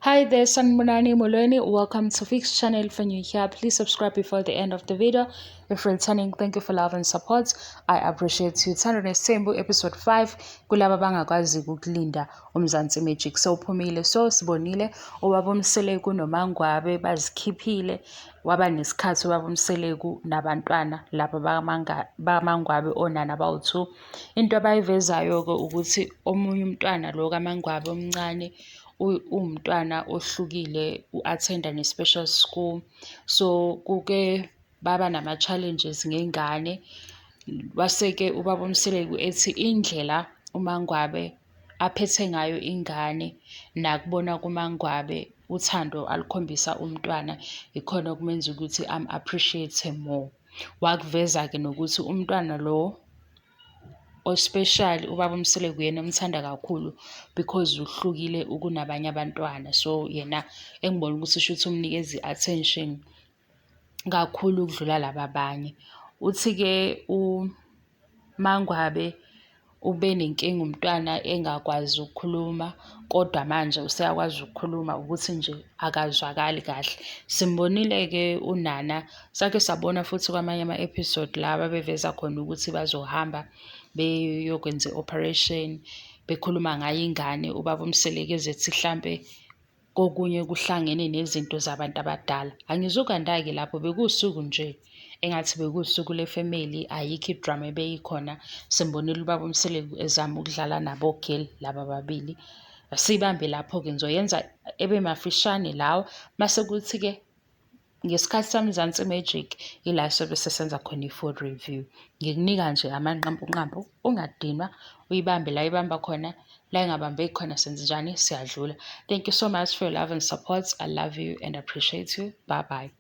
Hi there, Sanibonani Molweni. Welcome to Fix Channel. If you're new here, please subscribe before the end of the video. If you're returning, thank you for love and support. I appreciate you. Uthando Nesithembu episode 5 kulaba abangakwazi ukulinda uMzansi Magic sewuphumile. So sibonile ubaba uMseleku noMangwabe bazikhiphile, waba nesikhathi ubaba uMseleku nabantwana laba bakaMangwabe onana bawu-2. Into abayivezayo-ke ukuthi omunye umntwana lo kaMangwabe omncane uwumntwana ohlukile, u-attend-a ne-special school, so kuke baba nama-challenges ngengane. Wase-ke ubaba uMseleku ethi indlela uMangwabe aphethe ngayo ingane nakubona kuMangwabe uthando alukhombisa umntwana ikhona okumenza ukuthi am-appreciate more. Wakuveza-ke nokuthi umntwana lo o-special ubaba uMseleku uyena omthanda kakhulu because uhlukile kunabanye abantwana, so yena engibona ukuthi shuthi umnikeza i-attention kakhulu ukudlula laba abanye. Uthi-ke uMangwabe ube nenkinga umntwana engakwazi ukukhuluma, kodwa manje useyakwazi ukukhuluma, ukuthi nje akazwakali kahle. Simbonile-ke uNana, sake sabona futhi kwamanye ama-episode la ababeveza khona ukuthi bazohamba beyokwenza i-operation, bekhuluma ngayo ingane, ubaba uMseleku ezethi hlampe kokunye kuhlangene nezinto zabantu abadala. Angizukanda-ke lapho, bekuwusuku nje engathi bekuwusuku lefemeli, ayikho idrama ebeyikhona. Simbonile ubaba uMseleku ezama ukudlala nabo-girl laba ababili. Asiyibambe lapho-ke, ngizoyenza ebe mafishane lawa, mase kuthi-ke ngesikhathi saMzansi Magic ila sobe sesenza khona i-full review. Ngikunika nje amanqampunqampu, ungadinwa, uyibambe la ibamba khona, la ingabambeki khona senzenjani, siyadlula. Thank you so much for your love and support. I love you and appreciate you. Bye bye.